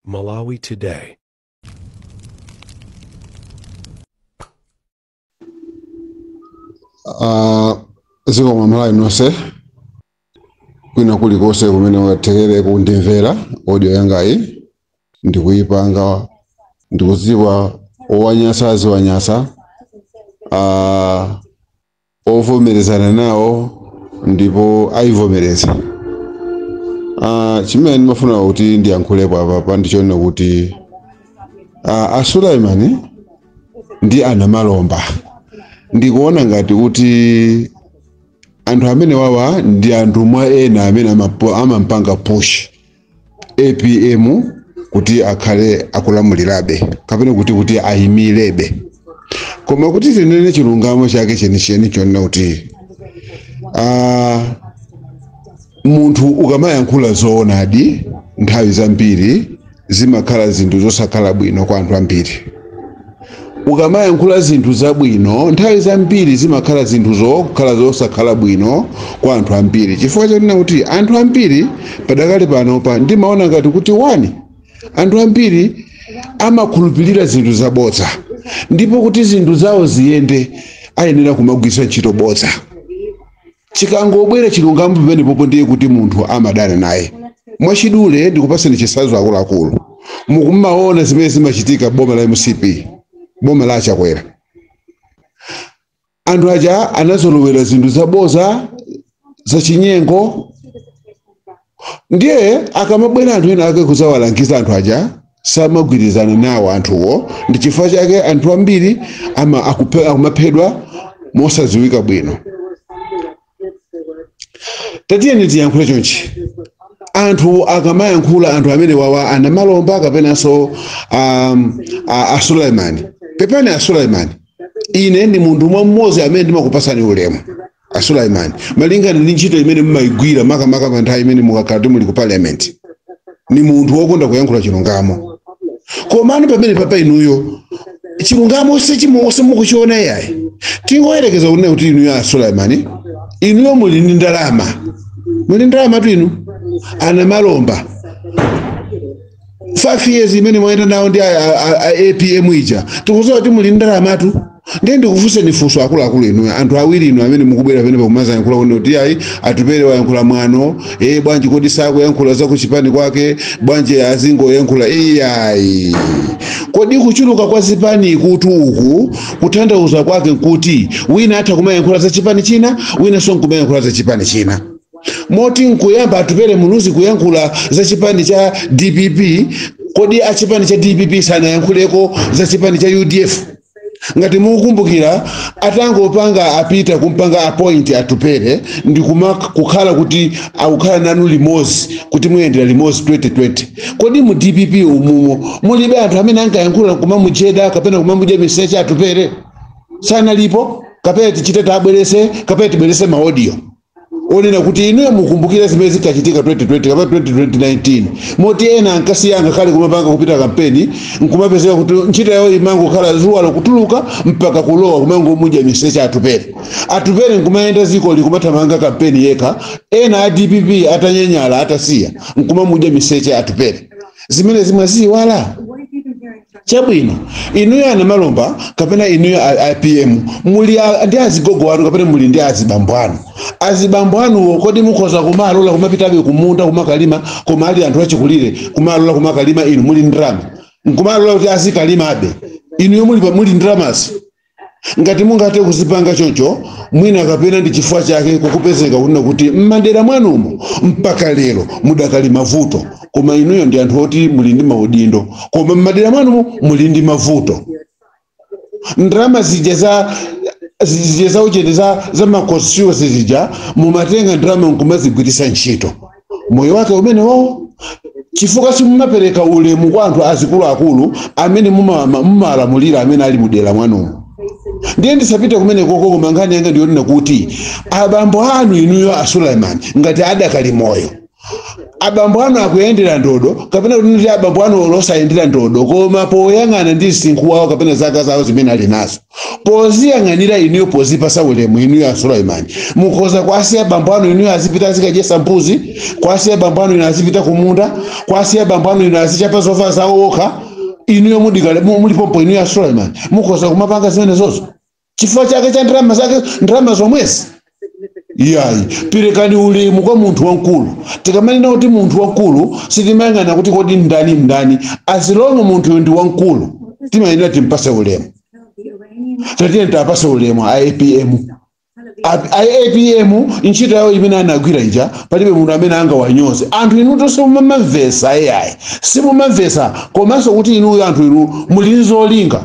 Malawi Today. Zikomo Malawi nonse kwina kulikonse kumene wathekere kundimvera audio yangayi ndikuyipanga ndikudziwa owanyasa aziwanyasa ovomerezana nawo ndipo ayivomereza. Chimene ndimafuna kuti ndiyankhulepo apapa ndichonena kuti a Sulaimani ndi a Namalomba ndikuona ngati kuti anthu amene wawa ndi anthu mwa ena amene amampanga push APM kuti akhale akulamulirabe kapena kuti ayimirebe. Koma kuti tinene chilungamo chake chenicheni chonena kuti munthu ukamayankhula zoonadi nthawi zambiri zimakhala zinthu zosakhala bwino kwa anthu ambiri. Ukamayankhula zinthu zabwino nthawi zambiri zimakhala zinthu zokhala zosakhala bwino kwa anthu ambiri, chifukwa chonena kuti anthu ambiri padakali panopa ndimaona ngati kuti wani anthu ambiri amakhulupirira zinthu zabodza, ndipo kuti zinthu zawo ziyende ayenera kumagwiritsa ntchito bodza. Chikangobwera chilungamo pamenepopo ndiye kuti munthu amadana naye. Mwachidule ndikupaseni chitsanzo akuluakulu, mukumaona zimene zimachitika boma la MCP, boma la Chakwera. Anthu aja anazolowera zinthu zaboza zachinyengo, ndiye akamabwera anthu ena ake kudzawalangiza anthu aja samagwirizana nawo anthuwo, ndi chifukwa chake anthu ambiri akumaphedwa mosadziwika bwino. Tatiyeni tiyankhule chonchi, anthu akamayankhula anthu amene wawa a Namalomba kapenanso a Sulaimani. Pepani a Sulaimani, ine ndi munthu mmodzi amene ndimakupasani ulemu a Sulaimani, malingana ndi ntchito imene mumayigwira makamaka pa nthawi imene mukakhala kuti muli ku parliament. Ni munthu wokonda kuyankhula chilungamo, komano pamene papa inuyo chilungamo simukuchiona iyayi. Tingoyerekeza kunena kuti inuyo a Sulaimani, inuyo muli ndi ndalama, muli ndalama tu inu a Namalomba 5 years imene mwayenda nawo ndi a APM ija, tikudziwa kuti muli ndalamatu. Ndiye ndikufunseni funso akuluakulu inu anthu awiri inu amene mukubwera pamene pakumazayankhula kuti ayi Atupele wayankhula mwano, bwanji kodi sakuyankhula za kuchipani kwake, bwanji azingoyankhula iyayi. Kodi kuchuluka kwa zipani kuti uku kutanthauza kwake nkuti wina atha kumayankhula za chipani china, winanso nkumayankhula za chipani china. Moti nkuyamba Atupele Muluzi kuyankhula za chipani cha DPP, kodi a chipani cha DPP sanayankhuleko za chipani cha UDF? Ngati mukukumbukira atangopanga apita kumpanga appoint Atupele ndi kukhala kuti akukhala nanu limodzi kuti muyendera limodzi 2020. Kodi mu DPP umumo mulibe anthu amene ankayankhula kumamujeda kapena kumamudya miseche Atupele? Sanalipo? Kapena tichite tabwerese, kapena tibwerese ma audio onena kuti inuyo mukumbukire zimene zikachitika 2020 kapena 2019, moti ena ankasiya ngakhale kumapanga kupita kampeni nkumapezeka kuti ntchito yawo imangokhala zuwa lokutuluka mpaka kulowa kumangomudya miseche Atupele. Atupele nkumayenda ziko likumathamanga kampeni yekha, ena a DPP atanyanyala atasiya nkumamudya miseche Atupele. Zimene zimwaziwala chabwino inuyo a Namalomba kapena inuyo a PM muli ndi azigogo anu kapena muli ndi azibambo anu. Azibambo anuwo kodi mukhoza kumalola kumapitabe kumunda kumakalima, koma ali anthu achikulire kumalola kumakalima inu muli ndrama nkumalola kuti azikalimabe inuyo muli ndramasi? Ngati mungathe kuzipanga choncho mwina kapena ndi chifukwa chake kukupezeka kunena kuti m'madera mwanumo mpaka lero mudakali mavuto, koma inuyo ndi anthu oti muli ndi maudindo, koma m'madera mwanumo muli ndi mavuto. Ndalama zija za uchete za ma constituency zija mumatenga ndalama nkumazigwiritsa ntchito moyo wake umene wawo, chifukwa simumapereka ulemu kwa anthu azikuluakulu amene mumalamulira amene ali mudera mwanumo. Ndiye ndisapite kumene koko, koma nkhani yanga ndiyonena kuti abambo anu inuyo a Sulaimani ngati adakali moyo Abambo anu akuyendera ndodo kapena kuti abambo anu olosayendera ndodo, koma poyang'ana ndi msinkhu wawo kapena zaka zawo zimene ali nazo, poziyang'anira inuyo, pozipasa ulemu inuyo a Sulaimani, mukhoza kwasiya abambo anu inuyo azipita azikadyesa mbuzi, kwasiya abambo anu inu azipita kumunda, kwasiya abambo anu inu azichapa zovala zawo okha, inuyo mudikale mulipompo. Inuyo a Sulaimani mukhoza kumapanga zimene zozo chifukwa chake cha ndalama zake, ndalama zomwezi? Iyayi, perekani ulemu kwa munthu wamkulu. Tikamanena kuti munthu wamkulu, sitimayang'ana kuti kodi ndani ndani. As long munthuyo ndi wamkulu, timayenera timpase ulemu. Tatiye tapase ulemu a APM. A APM ntchito yawo imene anagwira ija, palibe munthu amene angawanyoze. Anthu inuto simumamvesa, AI simumamvesa, komanso kuti inuyo anthu inu muli nzolinga.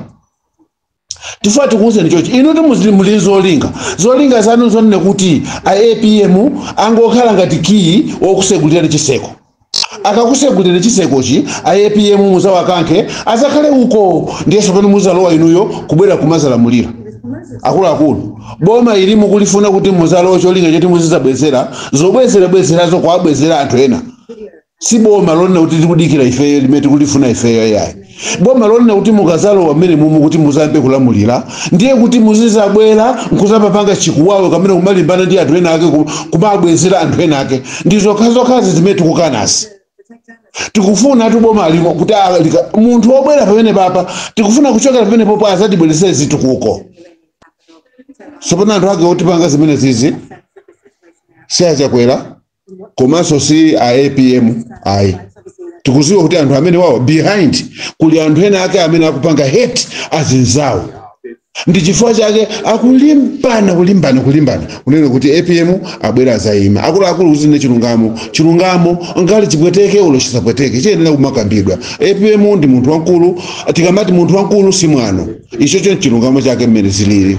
Tifuna tikuwuzeni chochi, inu ti muli zolinga. Zolinga zanu zonene kuti a APM angokhala ngati kiyi wokusegulira chiseko. Akakusegulira chisekochi a APM, muzawakankhe azakhale uko, ndiyeso pano muzalowa inuyo kubwera kumazalamulira. Akuluakulu, boma ili mukulifuna kuti muzalowa cholinga choti muzizabwezera zobwezerabwezerazo, kuwabwezera anthu ena. Si boma lonena kuti tikudikira ifeyo limene tikulifuna ifeyo, yayi. Boma lonena kuti mukazalowa mmene mumu kuti muzambe kulamulira, ndiye kuti muzizabwera nkuzapapanga chikuwawe kamene kumalimbana ndi anthu ena ake, kumabwezera anthu ena ake, ndi zokhazokhazi zimene tikukanasi. Tikufuna tu boma alimo kuti munthu wobwera pamene papa, tikufuna kuchokera pamene popo azatibweretsere zitukuko. Sopano anthu ake otipanga zimene zizi si achakwera komanso si a APM, ayi. Tikuziwa kuti anthu amene wawo behind kuli anthu ena ake amene akupanga hate azinzawo, ndi chifukwa chake akulimbana, kulimbana, kulimbana kunena kuti APM abwera azayima. Akuluakulu, kuzine chilungamo, chilungamo ngali chipweteke ulo chisapweteke, chiyenera kumakambidwa. APM ndi munthu wamkulu. Tikamati munthu wamkulu, si mwano. Ichocho chilungamo chake mmene zilili,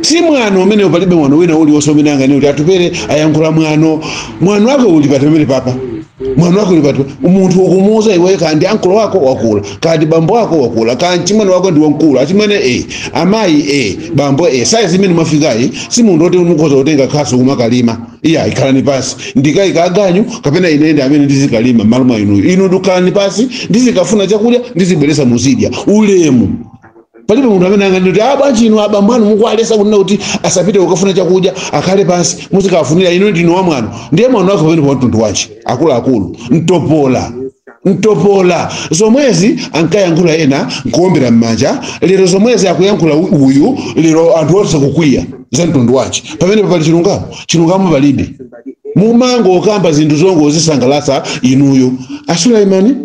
si mwano umene palibe mwano wina uliwonse umene anganene kuti atupere ayankhula mwano. Mwano wake uli pati pamene papa? Mwano wake uli pati? Munthu ukumuuza iwe, kandi ankolo wako wakula, kandi bambo wako wakula, kandi chimwene wako ndi wamkulu, achimwene e, amayi e, bambo e, saizi imene mwafikayi si munthu oti mukhoza kutenga khasu kumakalima. Iya, ikhalani pasi, ndikayika aganyu kapena ine amene ndizikalima m'malo mwa inuyo. Inu ndikhalani pasi, ndizikafuna chakudya ndizibweresa muzidya. Ulemu. Palibe munthu amene anganene kuti bwanji inu abambo anu mukualesa kunena kuti asapite kukafuna chakudya, akhale pansi muzikafunira, inu ndinu wamwano. Ndiye mwano wake pamene pa mtundu wanji? Akuluakulu, mtopola, mtopola. Zomwezi ankayankhula ena nkuombera m'manja, lero zomwezi akuyankhula uyu, lero anthu onse kukwiya. Za mtundu wanji? Pamene pali chilungamo, chilungamo palibe. Mumango okamba zinthu zongozisangalatsa inuyo Asulaimani,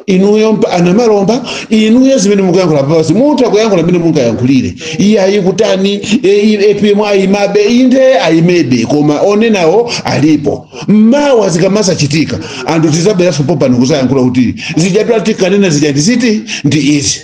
inuyo anamalomba, inuyo zimene mukuyankhula papasi mutha kuyankhula mmene mungayankhulire. Iye ayi kutani, APM ayimabe, inde ayimebe, koma onenawo alipo. Mmawa zikamasachitika, anthu tizabweranso popano kuzayankhula kuti zijatwa tikanena zija ndiziti ndi izi,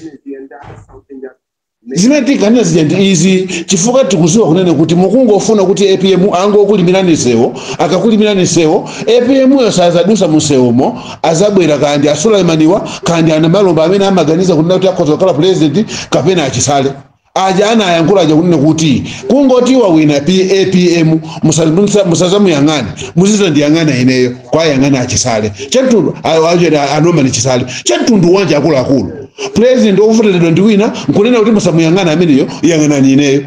zimene tikanena zija ndi izi, chifukwa tikuziwa kunena kuti mukungofuna kuti APM angokulimirani sewo. Akakulimirani sewo APM yo, sazadusa musewomo, azabwera kandi Asulaimaniwa, kandi anamalomba amene amaganiza kunena kuti akhoza kukhala president, kapena achisale aja anayankhula aja kunena kuti kungotiwa wina APM, musazamuyang'ane, muzizandiyang'ana ineyo, kwayang'ana achisale chamtundu anomani chisale chamtundu wanje. Akuluakulu, president wovoteredwa ndi wina nkunena kuti musamuyang'ana ameneyo, yang'anani ineyo,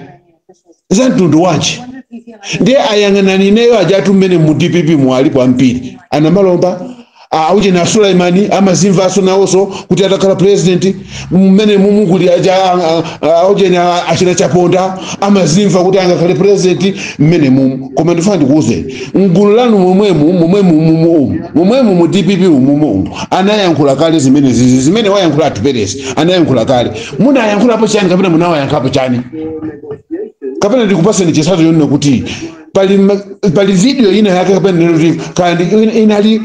za mtundu wanji? Ndiye ayang'anani ineyo ajatu mmene mu DPP mwalipo ambiri anamalomba, auche na Sulaimani amazimvanso nawonso kuti atakhala president. Mmene mumukuli aja auche na achina Chaponda amazimva kuti angakhale president mmene mumu. Koma ndifuna ndikuwuzeni, mgulu lanu momwemu, momwemu mumu umu, momwemu mu DPP umumu umu, anayankhula kale zimene zizi zimene wayankhula Atuperesi, anayankhula kale. Munayankhulapo chani kapena munawayankhapo chani? Kapena ndikupaseni chitsanzo yonena kuti pali video ina yake, kapena neno kuti kandi inali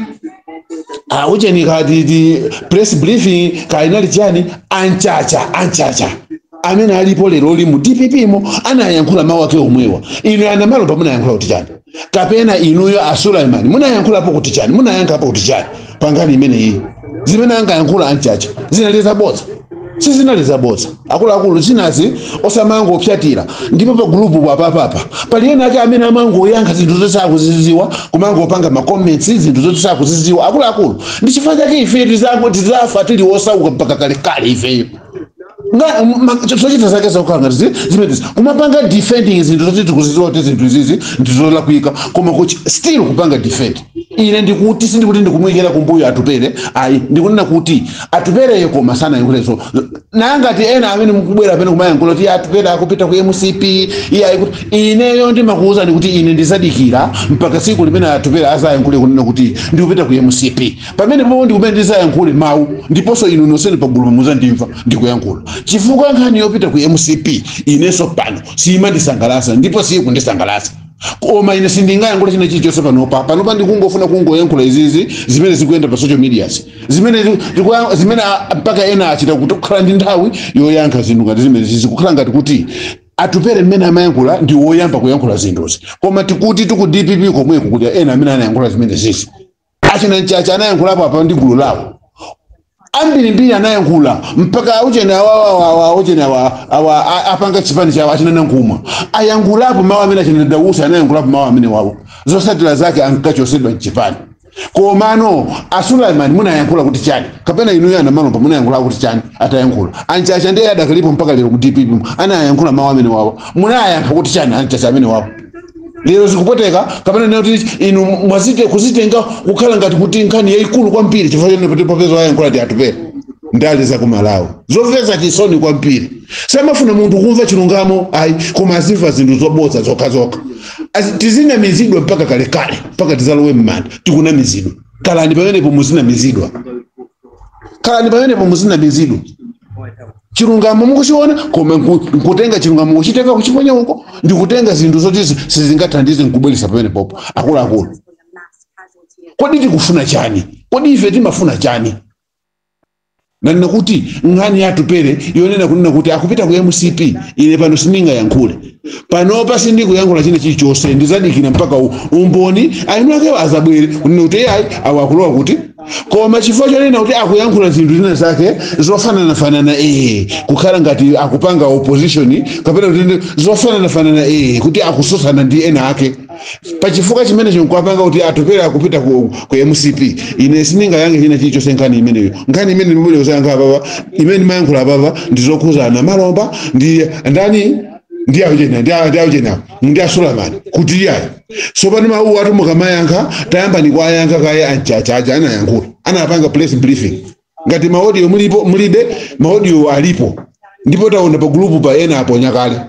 ucheni kati di press briefing, ka inali chani, anchacha, anchacha amene alipo lero li mu DPP mo anayankhula mawu ake omwewa. Inu anamalomba munayankhula kuti chani? Kapena inuyo Asulaimani munayankhulapo kuti chani? Munayankhapo kuti chani pangani imeneyi? Zimene angayankhula anchacha zinali zabodza, Sizinali zabodza, akuluakulu. Zinazi osamangopyatira. Ndipo pa gulupu apapapa pali ena ake amene amangoyankha zinthu zoti sakuziziwa, kumangopanga ma comments zinthu zoti sakuziziwa. Akuluakulu, ndi chifukwa chake ife tizafa tili osauka mpaka kalekale. Ifeyo zochita zake zakukhala ngati zimenezi, kumapanga defending zinthu zoti tikuziziwa kuti zinthu izizi ndizolakwika, koma kuti still kupanga defend. Ine ndikuti sindikuti ndikumuyikira kumbuyo Atupere, ayi. Ndikunena kuti Atupereyo koma sanayankhulezo nangati ena amene mukubwera pene kumayankhula kuti Atupere akupita ku MCP. Iye ayi, kuti ineyo ndimakuwuzani kuti ine ndizadikira mpaka tsiku limene Atupere azayankhule kunena kuti ndikupita ku MCP. Pamene popo ndikumene ndizayankhule mawu, ndiponso inu nonseni pagulu muzandimva ndikuyankhula, chifukwa nkhani yopita ku MCP inenso pano siyimandisangalasa ndipo siyikundisangalasa. Koma ine sindingayankhula china chilichonse panopa. Panopa ndikungofuna kungoyankhula izizi zimene zikuyenda pa social medias, zimene zimene mpaka ena achita kuti kukhala ndi nthawi yoyankha zinthu ngati zimene zikukhala ngati kuti Atupere mmene amayankhula ndi woyamba kuyankhula zinthuzi. Koma tikuti tiku DPP komweko kuti ena amene anayankhula zimene zizi, achina Mchacha anayankhulapo apa ndi gulu lawo, ambirimbiri anayankhula, mpaka uchene awawawa uchene awa awa apanga chipani chawo, achina Nankhumwa ayankhulapo mawu amene, achina Dausa anayankhulapo mawu amene wawo, zosatira zake ankachosedwa mchipani. Komano Asulaimani munayankhula kuti chani? Kapena inuyo anamalomba munayankhula kuti chani atayankhula Anchacha? Ndiye adakalipo mpaka lero ku DPP, anayankhula mawu amene wawo, munayankha kuti chani Anchacha amene wawo? Lero zikupoteka kapena nena kuti inu mwazite kuzitenga kukhala ngati kuti nkhani yayikulu kwambiri chifukwa chene kuti popeza wayankhula ndi Atupere. Ndale za kumalawi zomvetsa chisoni kwambiri. Samafuna munthu kumva chilungamo, ayi, koma azimva zinthu zobodza zokhazokha. Tizinamizidwa mpaka kalekale, mpaka tizalowe mmanda tikunamizidwa. Kalani pamenepo muzinamizidwa, kalani pamenepo muzinamizidwa. Chilungamo mukuchiona, koma nkutenga chilungamo kuchitenga kuchiponya uko, ndikutenga zinthu zoti sizingathandize nkubweresa pamene popo. Akuluakulu, kodi tikufuna chani? Kodi ife timafuna chani? Nanena kuti nkhani ya Atupere yonena kunena kuti akupita ku MCP, ine pano sindingayankhule. Panopa sindikuyankhula china chilichonse. Ndizadikira mpaka umboni ainu akewo azabwere kunena kuti ayi, awo akulowa kuti. Koma chifukwa chonena kuti akuyankhula zinthu zina zake zofananafanana, kukhala ngati akupanga opposition kapena kuti zofananafanana, kuti akususana ndi ena ake, pachifukwa chimenecho nkuwapanga kuti Atupere akupita ku MCP. Ine sindingayankhe china chilichonse nkhani imeneyo. Nkhani imene ndimubwere kusayankha apapa, imene ndimayankhula apapa, ndizokhuzana Malomba ndi ndani, ndi auchena, ndi auchena, ndi Asulamani, kuti iyayi. Sopano mawu atu mukamayankha, tayamba ni kwayankha kaye Anchachacha anayankhula, anapanga press briefing. Ngati ma audio mulipo, mulibe ma audio alipo, ndipo taona pa gulupu pa ena aponya kale,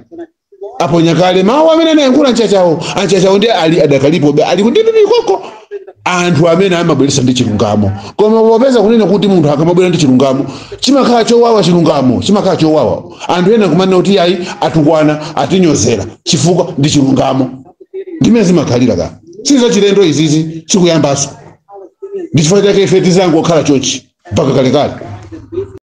aponya kale mawu amene anayankhula Anchachawo. Anchachawo ndi ali adakalipo be, ali ku DPP koko. Anthu amene amabweresa ndi chilungamo, koma popeza kunena kuti munthu akamabwera ndi chilungamo chimakhala chowawa, chilungamo chimakhala chowawa. Anthu ena kumanena kuti ayi, atukwana, atinyozera, chifukwa ndi chilungamo. Ndimene zimakhalira ka, sizachilendo izizi, sikuyambaso. Ndi chifukwa chake ife tizangokhala chonchi mpaka kalekale.